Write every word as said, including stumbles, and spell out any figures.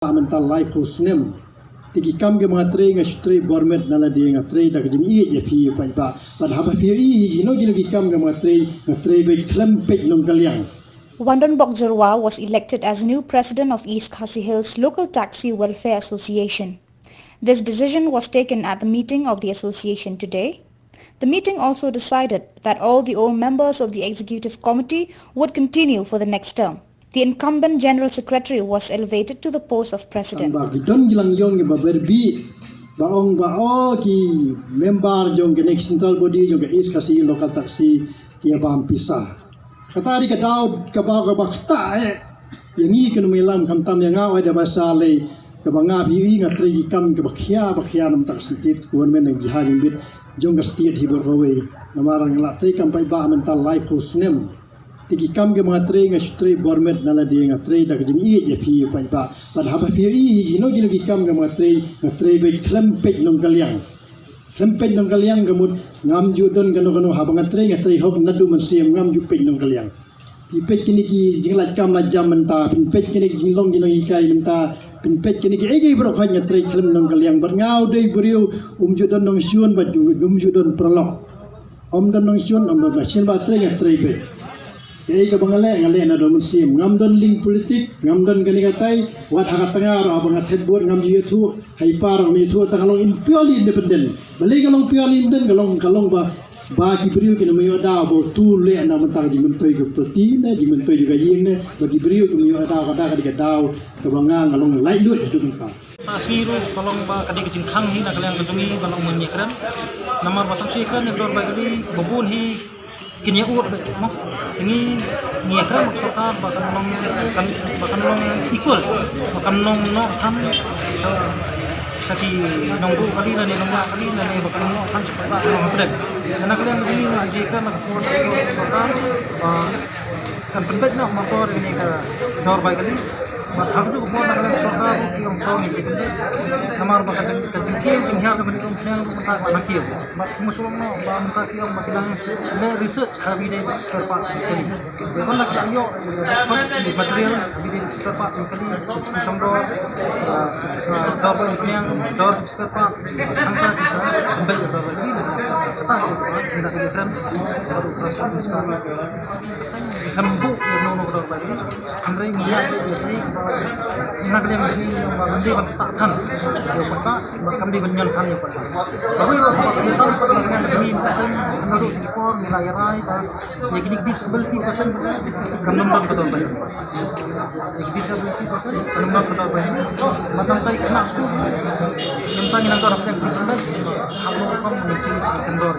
mynta laiphew snem. Te ki kam kiba nga trei nga shu trei bor met na lade, nga trei da ka jingïeit ïa phi ïa paidbah. Bad haba phi ïohi hi kino kino ki kam kiba nga trei, nga trei beit khlem peit nongkylliang. Wandon Bok Jyrwa was elected as new president of East Khasi Hills Local Taxi Welfare Association. This decision was taken at the meeting of the association today. The meeting also decided that all the old members of the executive committee would continue for the next term. The incumbent general secretary was elevated to the post of president. Ba ki don ki lang ïong kiba ber bih, ba ong ba o ki member jong ka next central body jong ka East Khasi Local Taxi ki ïa bam pisa. Kata dei ka daw kaba kaba kata eh. Ïa ngi kano me lam khamtam ïa nga oi da ba sa lei kaba nga phi ïa nga trei ki kam kaba khia ba khia nam tak sentit kuan men jihad jong bit jong ka state hi bor kawei. Namar nga la trei kam paidbah mynta laiphew snem. Te ki kam kiba nga trei nga shu trei bor met na lade, nga trei da ka jingïeit ïa phi ïa paidbah. Bad haba phi ïohi hi kino kino ki kam kiba nga trei, nga trei beit khlem peit nongkylliang. Khlem peit nongkylliang ka mut ngam ju don kano kano, haba nga trei nga trei hok naduh mynsiem, ngam ju peit nongkylliang. Phi peit kine ki jinglait kam lait jam mynta, phin peit kine ki jinglong ki nonghikai mynta, phin peit kine ki ei ki briew khoit nga trei khlem nongkylliang. Bad nga u dei briew um ju don nongshun bad ju- um ju don paralok. Ym don nongshun, ym don ba shin ba trei nga trei beit. Ei kaba nga leh nga leh naduh mynsiem. Ngam don link politik, ngam don kane katai. Wat ha ka tnga ruh haba nga thep vote ngam ju ïathuh. Ha i par ngam ju ïathuh, tang ka long in purely independent. Balei ka long purely independent, ka long ka long ba ba ki briew kin ym ïoh daw ba u tu leh na mynta ka jingmyntoi ka party ne jingmyntoi jong ka ïing ne, ba ki briew kin ym ïoh daw, ka da ka dei ka daw kaba nga nga long laitluid haduh mynta. Ka sngi ruh ka long ba ka dei ka jingkhang hi na ka liang ka jong ngi ba long mynta ïakren. Namar ba tang shu ïakren ïa ka dor bai kali ba bun hi kin ïa ud beit mo. Ngi ngi ïakren bad sorkar ba kan long kan ba kan long equal, ba kan long noh than sha sha ki nongbuh kali lane nongñiah kali lane ba kan long noh than sha ki ba kan long hapdeng. Na ka liang ka jong ngi ngi ïakren na ka por sorkar ba kan pynbeit noh marwei ïa kane ka dor bai kali. Bad ha kajuh ka por na ka liang ka sorkar ruh ki ong shong ïa shi pynbeit. Namar ba ka jing- ka jingkiew jinghiar kaba nyngkong shniang ruh mynta ka nang kiew. Bad kumba shu ong noh ba mynta ki ong ba ki nang leh research ha kaba ïadei bad spare part jong ki kali. Ïa kane ka ïoh ïa ka material ha kaba ïadei bad spare part jong ki kali. Ki shong dor, ah, ah, dor ba ong pynïang dor spare part. Hangta ki sa pynbeit ïa ka dor ba kali. Kata ki ong ba ki nang ïakren bad u Transport Minister. Seng kham buh ïa no no ka dor ba ri. Hynrei ngi ïa ïa ri kaba na ka liang jong ngi ïa ba kam dei ban ktah than ïa u paidbah, ba kam dei ban ñion than ïa u paidbah. Kawei ruh kaba ïa tang pat na ka liang jong ngi, seng naduh ki por ngi la ïa rai ba ïa kine ki disability person kam nym don ka dor ba ri. Ïa ki disability person kam nym don ka dor ba ri. Ba tang tai khynnah skul, ym tang ngi nang dor hapdeng ki khynnah, hap long rukom ngi seng ki dor.